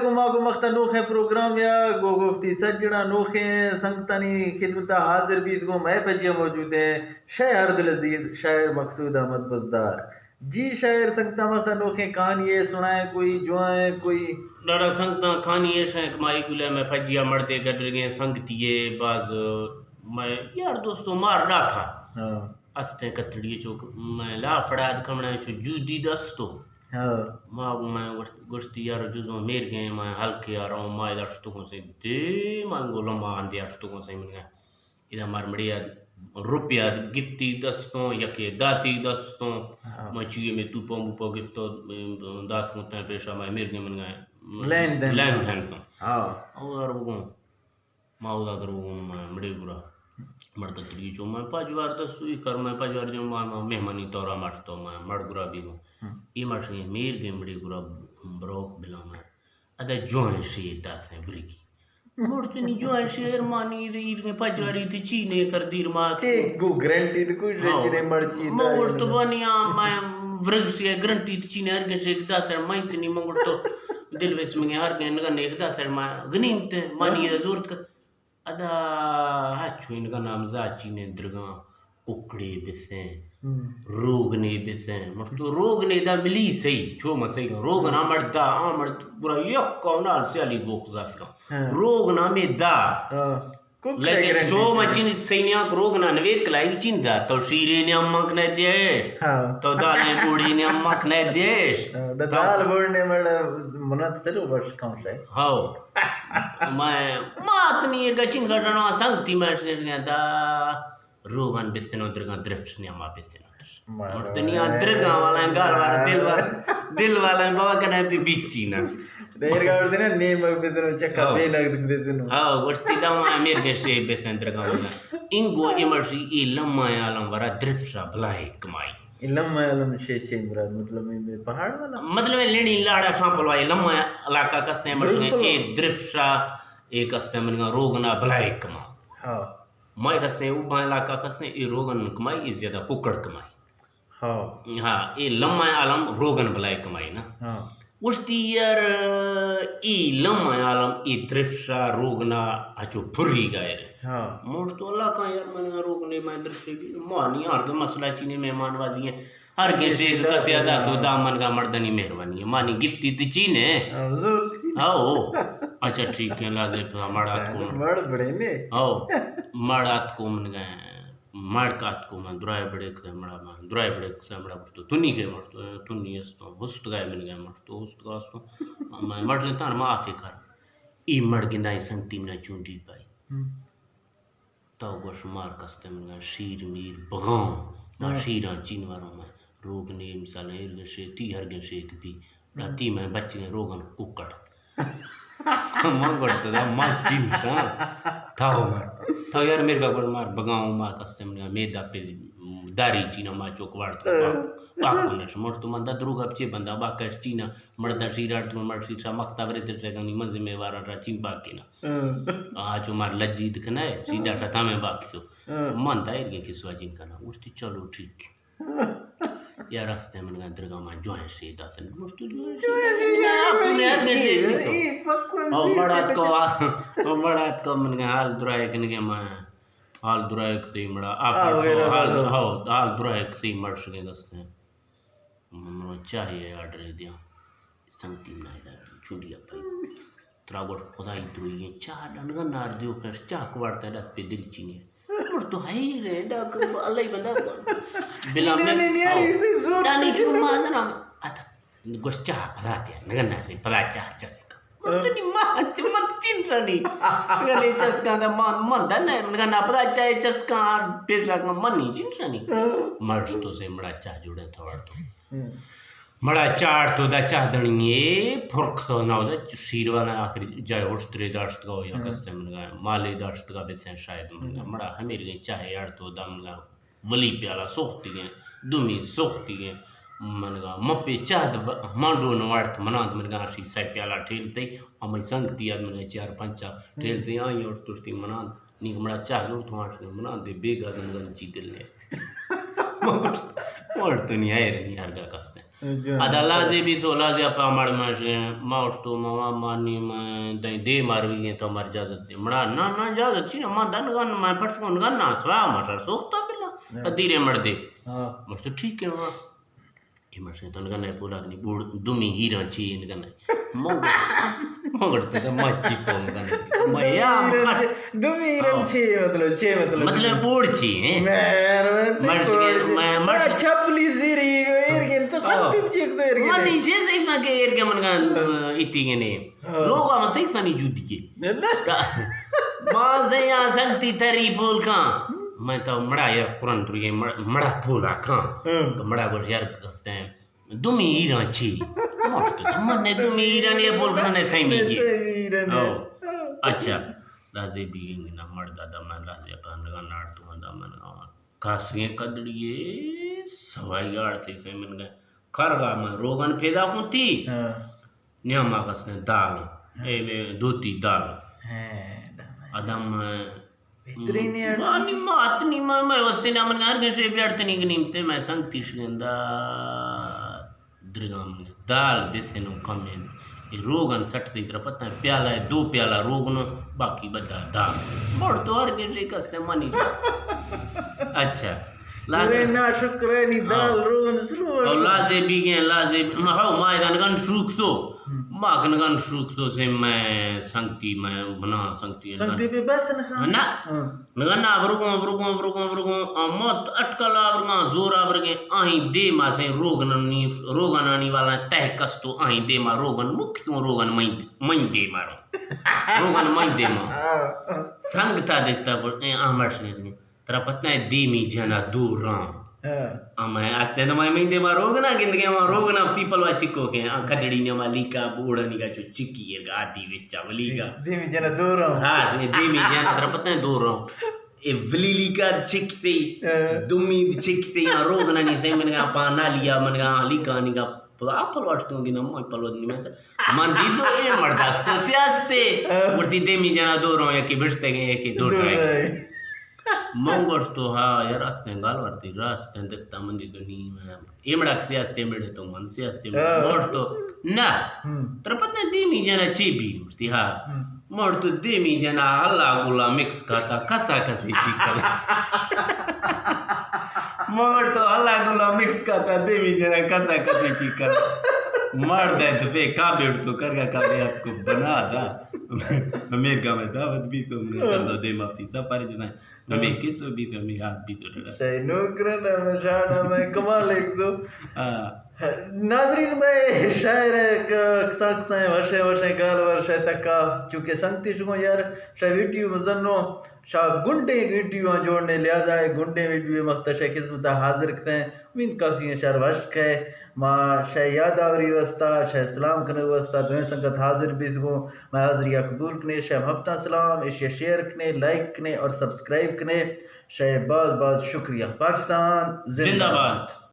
گوں ما گوں مختا نوخیں پروگرام یا گوں گفتی سجڑا نوخیں سنگتانی خدمتا حاضر بیت گوں مئے پجیا موجود ہیں شاعر عبدالعزیز، شاعر مقصود احمد بزدار۔ جی شاعر سنگتاں، وقتا نوخیں کہانی ء سنائیں، کوئی جوائیں، کوئی۔ ڈاڈا سنگتاں، کہانی ایش ہیں کہ ما ایگولے میں پجیا مردے گڈرگیں سنگتی ء باز، میں یار دوستو مار ڈاکا ہاں۔ استیں کتڑی چوک میں لا فڑاد کمڑے چو جودی دستو۔ ہاں۔ ما گوں میں گوشت، گوشتی یار جزو میر گئے، میں ہلکے آ رہا ہوں، ما ادھر اشتو کوں سے دے، میں گو لما آندے اشتو کوں سے من گئے۔ ادا مار مڑی ء روپیہ گتی دستوں، یکے داتی دستوں۔ ہاں۔ ما چیئے میں توپا موپا گفتو، دات کتیں پیشا ما میر گئے من گئے۔ لین دین۔ لین دین تو۔ ہاں۔ او در بگوں۔ ما اودا در بگوں، ما مڑی گرا۔ مڑ کتری چو ما پاجوار دستو ای کر، ما پاجوار جو ما، ما مہمانی طورا ماشتو ما مڑ گرا بیگوں۔ ہم۔ ای ماشنی میر گئے مڑی گرا بروک بلا ما۔ ادا جوان شیر داتیں برگی۔ مرتنی جوان شیر مانی دے ایر میں پجواری تے چینے کر دیر ما۔ چے گو گرنٹی تے کوئی ہاں۔ رجنے مرچی ما دا ورت یا بانی آ، ما ورگ سی گرنٹی تے چینے ہر گن شیر داتر مائنتنی ما ورتو دل ویس منگے ہر گن گن ایک داتر ما گنیم تے مانی دا زورت کر۔ ادا ہچو انگا نامزا چینے درگاں ککڑے بسیں، ہم۔ روگنے بسیں۔ مڑ تو روگنے دا ملی سہی، چو ما سہی روگن آ مڑ دا، آ مڑ گڑا یک کونال سیالی گوک زاتگا۔ ہاں۔ روگن آ میں دا۔ ہاں۔ ککڑے لیکن گرنٹی چو ما چینے۔ چین سہی نیاں روگن آ نویک لائی چین دا، تو شیرے نیاں مک نہ دیش۔ ہاں۔ تو دالیں بوڑی نیاں مک نہ دیش۔ ہاں، دا تو دال بوڑنے مڑ منت سلو بش کم سے۔ ہاؤ۔ میں مات نہیں ہے گچین گھٹنا سنگتی میں سے گیا دا۔ روغن بسنو درگاں درفش نیا ما بسنو۔ مردنی آ درگاں والا گال والا دل والا، دل والا بابا کنا پہ بیچی نا۔ دیر گاور دینا نیمک بسنو، چکا ہاں۔ بے لگ بسنو۔ ہاں، ورتی دا ما میر گشے بسن درگاں والا۔ انگو امرشی ای لما عالم ورا درفشا بلائے کمائی۔ ای لما عالم شے چے مراد، مطلب میں پہاڑ والا؟ مطلب میں لینی لاڑا شاں پلوائی لما علاقہ کستے مطلب بالکل۔ اے درفشا اے کستے منگا روغنا بلائے کما۔ ہاں۔ مئے کسیں اوباں علاقہ کسیں اے روغن کمائی، اے زیادہ ککڑ کمائی۔ ہاں۔ ہاں، اے لمہ عالم روغن بلائے کمائی نا۔ ہاں۔ گوشتی یار، اے لمہ عالم اے درفشا روغنا اچو پھری گائے۔ ہاں۔ موڑ تو اللہ کا یار من روغنے میں درفشے بھی مانی ہر دو مسئلہ چینے مہمان وازی ہیں۔ ہر گیشے کسے ادا تو دا من گا مردنی مہربانی ہے۔ مانی گفتی تی چین ہے۔ ہاں، زور تی چین۔ ہاں، ہو۔ اچھا، ٹھیک ہے، لازے پدا مڑ آتکو من۔ مڑ بڑے نے۔ ہاں، مڑ آتکو من گئے۔ مڑ آتکو من، درائے بڑے کسے مڑا من، درائے بڑے کسے مڑا برتو۔ تنی کے مڑ تو، تنی استو، ہست گئے من گئے مڑ تو، ہست گا استو۔ میں مڑ نے تار معافی کر۔ ای مڑ گندائی سنگتی منا چونڈی پائی۔ ہم۔ تو گوش مار کستے منگا شیر میر بغاؤں، ما ہاں۔ شیراں چین واروں میں۔ روگنے مثال ایر گشے، تی ہر گشے ایک بھی۔ ہم۔ تی میں بچے روگن ککڑ۔ ما گوشت دا ما چین کاں۔ تھاو مر۔ تھاو یار میر گا گوش مار بغاؤں ما کستے منگا میدا پہ داری چینا ما چوک وارت۔ ہاں۔ باکو نش مر تو من دا دروگ اپچے بندا باکش چینا۔ مڑ دا شیر آرت مر شیر شا مختا برے تے گنی من ذمہ وارا را چین باکینا۔ ہاں۔ آ چو مار لجی دکھنا ہے، سیدھا ختم ہے باقی تو۔ ہاں۔ من دائر کے کسوا جن کنا، گوشتی چلو ٹھیک۔ یار راستے من گا درگا ما جوائیں شے داتن۔ گوشتی جوائیں شے داتن۔ او مڑ آتکو، او مڑ آتکو من گا حال درائے کنگے ما، حال درائے کتی مڑا، آ، آفر تو حال، ہاؤ، حال درائے کتی مڑ شگے دستے۔ من چاہے آرڈر دیاں۔ سنگتی منا ادا چونڈی اپائی۔ ترا گوش خدائی دروئی ہیں، چاہ ڈنگا نار دیو کش، چاہ کوارتا ڈت پہ دل چینے۔ مر تو ہائی رے، ڈاک اللہ بندہ۔ بلا میں، ڈانی چون مازنا۔ اتا، گوش چاہ پدا پیا، نگا نار پدا چاہ چسکا۔ تو نی ما چ مت چین رانی۔ گنے چسکا دا مان، من دا نہ، نگا نا پدا چاہ چسکا، پیش رکھنا من نی چین رانی۔ مرش تو سے مڑا چاہ جوڑے تھوڑ تو۔ مڑا چاڑ تو دا چاہ دنیے، پھرک تو نہ دا شیروانا آخری جائے ہوشترے داشت گا یا کستے من گا، مالے داشت گا بتیں شاید من گا۔ مڑا ہمیر گئے چاہے اڑ تو دا من گا۔ ولی پیالہ سوختی گئے، دومی سوختی گئے۔ من گا مپے چاہ د مانڈو نو اڑت مناند من گا شی سائے پیالہ ٹھیلتے، امی سنگتی آد من گا چار پنچا ٹھیلتے، آئی اور تشتی مناند۔ نیک مڑا چاہ زور تو آنش مناند دے بیگا دن گن چی دل نے۔ اور تو نہیں آئے نہیں ہر گا کستے۔ جان۔ ادا لازے بھی تو لازے اپا مڑ ماشے، ما اور تو ما ما مانی ما دیں دے مار بھی گئے تو مر اجازت دے۔ مڑا نا نا اجازت چی نا، ما دن گن ما پرسون گن نا سوا ما سر سوختا بلا۔ ہاں۔ دیرے مڑ دے۔ ہاں۔ مڑ تو ٹھیک ہے ما۔ اے ماشین تن گنے پولا کنی بوڑ دومی ہیران چی ان گنے۔ مگر، مگر تے ما چی پون گنے۔ ما یا دومی ہیران مخ-، چی، دومی ہیران ہاں۔ چی مطلب، چی مطلب؟ مطلب بوڑ چی، ہیں؟ مہر مطلب مرد بوڑ کے، چی۔ میں مرد بڑا چھپلی زیری، ایر گن تو ہاں۔ سب تم چیک تو ایر گن۔ منی چیز ایک نہ کہ ایر گن من گن، ہاں۔ ایتی گنے۔ ہاں۔ لوگ ہم سیک فنی جودی کے۔ نہ، نہ۔ ما زیا سنگتی تری پول کان۔ میں تو مڑا یا قرآن تری مڑ-، مڑا پولا کان۔ ہاں۔ تو مڑا گوش یار کستے ہیں۔ دومی ایران چی؟ مفت۔ من نے دومی ایران یہ پول کان نے سیمی کے۔ سیمی ایران ہے۔ او۔ اچھا۔ لازے بھی نہ مڑ دادا من لازے اپن لگا ناڑ تو من دا من گاؤں۔ کاسگیں کدڑی سوائی گاڑ تھی سے من گئے۔ کرگا من روگن پیدا کن تھی۔ ہاں۔ نیاما کس نے دال، ہاں۔ اے، اے، دوتی دال۔ ہاں، دال۔ ادم، بہترین ہے۔ وانی مات نی، میں، میں وستے نہ من ہر گھنٹے بیارتے نہیں گنیم تے، میں سنگ تیش گندا درگا من دال بیتے نو کم ہے۔ اے روگن سٹ تھی ترا پتہ ہے، پیالہ ہے، دو پیالہ روگنو، باقی بدا دال۔ مڑ تو ہر گھنٹے کس نے منی۔ اچھا۔ لازم۔ نا شکر ہے، نی دال ہاں۔ روگن سرو اور لازے بھی گئے، لازے بھی، ما ہو، ما ادا نگن شوک تو۔ ہم۔ ما کنگن شوک تو سے میں سنگتی، میں بنا سنگتی۔ سنگتی پہ بس نہ کھا؟ نہ۔ ہاں۔ نگن آبرگوں، آبرگوں، آبرگوں، آبرگوں، آ موت اٹکل آبرگاں، زور آبرگیں، آہیں دے ما سے روگنانی، روگنانی والا تہ کستو، آہیں دے ما روگن مکتوں، روگن مئی، مئی دے ما رو۔ روگن مئی دے ما۔ ہاں۔ سنگتا دیکھتا بڑ، اے آمرش نے۔ ترا پتہ ہے دیمی جنا دو رام۔ ہاں۔ ہمیں استے نمائے میں دے ما روگنا گندگے، ما روگنا پیپل وا چکو کے، ہاں، کدڑی نے ما لیکا بوڑا نیگا چو چکی ہے گا دی وچا ولیگا۔ دیمی جنا دو رام۔ ہاں، دیمی جنا ترا پتہ ہے دو رام۔ اے ولی لیکا چکتے، ہاں۔ دومی چکتے، یا روگنا نی سے من گا پا نالیا من گا لیکا نیگا پلا پلوٹ تو گنا ما پلوٹ نی میں سے۔ من دیدو اے مڑدا تو سیاستے۔ ہاں۔ مرتی دیمی جنا دو رام، یکی بڑھتے گئے، یکی دو دو رائے۔ رائے۔ من گوشت تو ہا یار، استیں گال ورتی راست ہیں، دکتا من دی تو نیم ہے۔ اے مڑا کسی استے مڑے تو من سے استے مڑے۔ ہاں۔ موڑ تو نہ۔ ہم۔ ترا پتہ ہے دیمی جنا چی بھی؟ گوشتی ہا۔ ہم۔ موڑ تو دیمی جنا اللہ گلا مکس کھاتا، کسا کسی چی کلا۔ موڑ تو اللہ گلا مکس کھاتا، دیمی جنا کسا کسی چی کلا۔ مار دے تو پہ کا بیڑ تو کر گا، کا بھی آپ کو بنا دا۔ امیر کا میں دعوت بھی تو میں کر دو، دے مفتی سفر جنا۔ ہمیں کسو بھی تو ہمیں یاد بھی تو ڈرا۔ شاہی نوکرن ہمیں شانا میں کمال ایک دو۔ ہاں۔ ناظرین، میں شاعر ہے ک-، کسان کسان وشے وشے گال ورشے تکا، چونکہ سنگتی شما یار شاہ ویڈیو مزنو، شاہ گنڈے ویڈیو آن جوڑنے، لہذا ہے گنڈے ویڈیو مخت شاہ خدمت حاضر کتے ہیں۔ امید کافی ہیں شاہ وش کھے۔ ما شے یاد آوری واسطہ، شے سلام کنگ واسطہ، دوئیں سنگت حاضر بیت گوں۔ مئے حاضری ءَ قبول کنے، شے محبتاں سلام، ایشی ءَ شیئر کنے، لائک کنے اور سبسکرائب کنے۔ شے باز باز شکریہ۔ پاکستان زندہ زندہ باد۔ باد۔